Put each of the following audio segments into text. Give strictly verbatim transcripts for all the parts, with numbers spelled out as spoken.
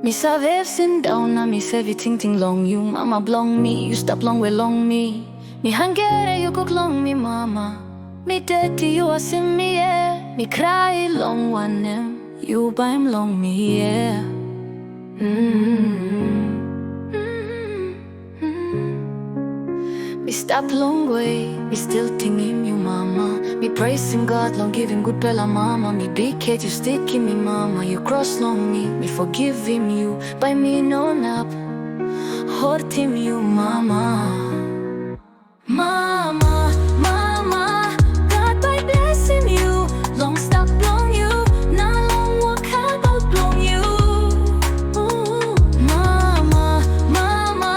Mi save sindaun na mi save tingting long yu, mama bilong mi, yu stap longwe long mi. Mi hangre, yu kuk long mi, mama. Mi deti, yu asim mi, yeah. Mi krai long wanem, yu baim long mi, yeah. Mm. Mi stap longwe, mi stil tingim yu, mama. Mi preisim God long givim gutpela mama. Mi bikhet yu stikim mi, mama. Yu kros long mi, mi fogivim yu. Bai mi no inap hurtim yu, mama. Mama, mama, God bai blesim yu long stap bilong yu na long wokabaut bilong yu. Mama, mama,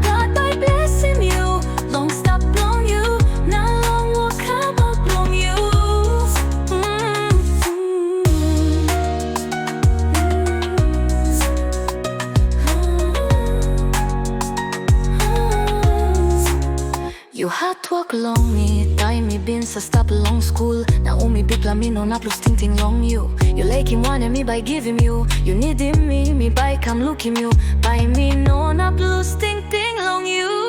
God bai blesim yu long stap bilong yu na long wokabaut bilong yu. Yu hatwok long mi, taim mi bin sa stap long skul. Na umi Bikpela, mi no inap lus tingting long yu. Yu laikim wanem mi bai givim yu. Yu nidim mi, mi bai kam lukim yu. Bai mi no inap lus tingting long yu.